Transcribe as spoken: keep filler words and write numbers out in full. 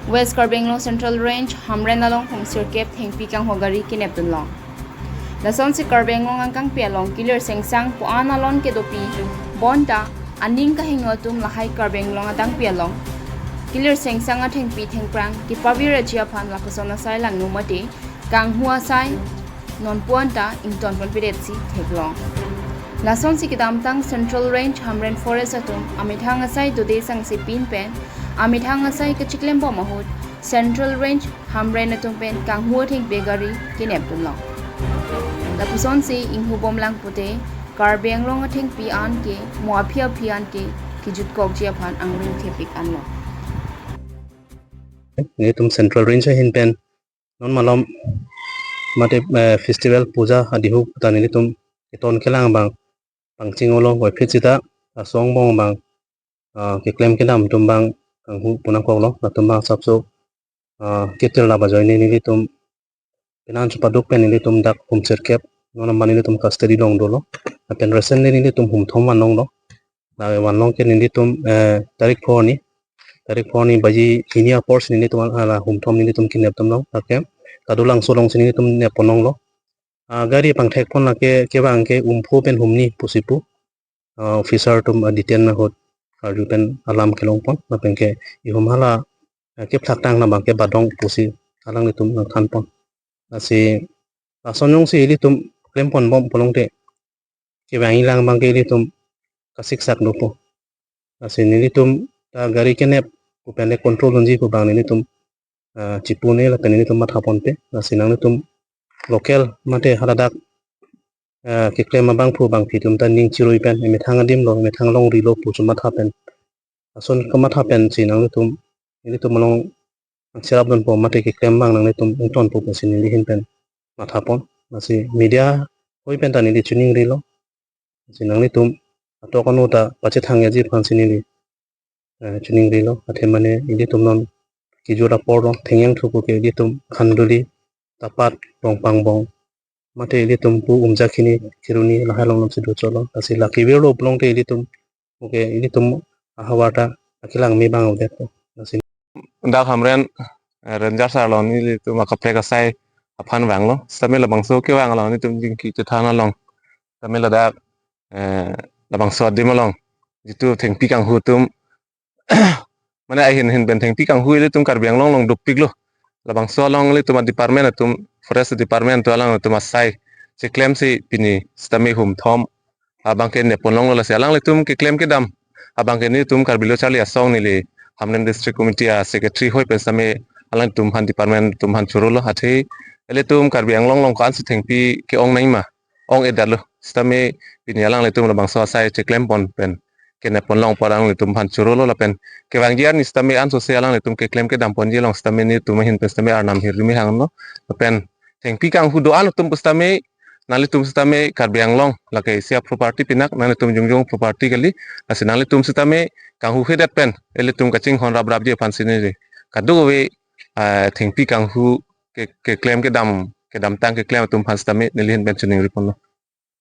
West Karbi Anglong Central Range Hamren along humsirkep thengpi kanghu gari kenep dunlong. Lasonsi Karbi Anglong angkangpi along kilir sengsang pu-an alon kedopi bonta aning kahingno atum lahai Karbi Anglong adangpi along kilir sengsang athengpi thengphrang kepavir aji aphan lapuson asai langno mate kanghu asai non puan ta ingtonpon pedetsi theklong. Lasonsi kedamtang Central Range Hamren Forest atum amethang asai dode sangse pin pen amethang asai kachiklembom ahut Central Range Hamren atum pen kanghu athengpi gari kenep dunlong. Lapusonsi inghubomlang pute Karbi Anglong athengpi an ke mo aphi aphi an ke kijutkokji aphan angring thepik anlo. Nelitum Central Range ahin pen non malom mate, eh, festival puja adihu ta nelitum keton kelang abang pangching olo, voiphit sita asong bong abang, ah, keklem kedam atum abang kanghu punangkoklo, latum abang sapso, ah, ketil laba joine nelitum penan chupaduk pen nelitum dak humsirkep non aman nelitum custody along dolo. Lapen recently nelitum humthom vanlonglo. Lapen vanlong ke nelitum, eh, tarik pho arni, tarik pho arni baji hini apor si nelitum hala humthom nelitum kenep dunlong. Lake Kadolangso alongsi nelitum nepponlonglo. Ah, gari pangthekpon lake kevang ke umpho pen humni pusi pu, ah, officer atum, ah, detail ahut arju pen alam kelongpon. Lapen ke ihum hala, ah, keplak tang labang ke badong pusi alanglitum nangthanpon. Lasi lason jongsi ilitum klemponbom pulote kevang ilang abang ke ilitum kasiksak dopo. Lasi nelitum ta gari kenep pu pen le control dunji pu abang nelitum, ah, chipune lapen nelitum mathaponpe. Lasi nanglitum local mate haladak, ah, keklem abangphu abangpi atum ta ning chirui pen emethang adimlo, emethang longrilo pu chomatha pen, ason kamatha pensi nanglitum, nelitum along angcherap dunpo mate keklem abang nanglitum ingtonpo pusi neli ahin pen mathapon. Lasi media hoi pen ta neli chiningrilo. Lasi nanglitum atok ano ta pachethangji aphansi neli, eh, chiningrilo. Athe mane ilitum non kejut aporlo, thengyang thuku ke ilitum Khanduli, Tapat, Rongpangbong mate ilitum pu Umjakini, Kheroni lahai along nonsi dochotlo. Lasi la kevirlo pulote ilitum, okay, ilitum ahavar ta akelang me abang udet. Lasi dak Hamren, eh, Ranger sir along nelitum akaprek asai aphan vanglo. Sitame labangso kevang along nelitum jingki chethan along, sitame ladak, eh, labangso adim along jitu thengpi kanghu atum mane ahin ahin pen thengpi kanghu ilitum Karbi Anglong along dopiklo. Labangso along ilitum a-department atum, forest department atum alangtum asai cheklemsi pini sitame humthom abang ke nepponlonglo. Lasi alanglitum keklem kedam abang ke nelitum Karbi Lo Charli Asong neli Hamren District Committee a-secretary hoi pen sitame alangtum aphan department atum aphan chorolo. Athe ilitum Karbi Anglong along ko-ansi thengpi ke-ong nangma, ong-edetlo. Sitame pini alanglitum labangso asai cheklempon pen kenepponlong pu alanglitum aphan chorolo lapen kevangji arni sitame ansose alanglitum keklem kedamponji along sitame nelitum ahin pen sitame arnam hirjume hanglo. Lapen thengpi kanghu do-an atum pu sitame nanglitum sitame Karbi Anglong lake isi a-property pinak, nanglitum jongjong property kali. Lasi nanglitum sitame kanghuhedet pen ilitum kachinghon raprapji aphansi neli kadokave, ah, thengpi kanghu ke, keklem kedam, kedamtang keklem atum aphan sitame neli ahin pen chiningriponlo.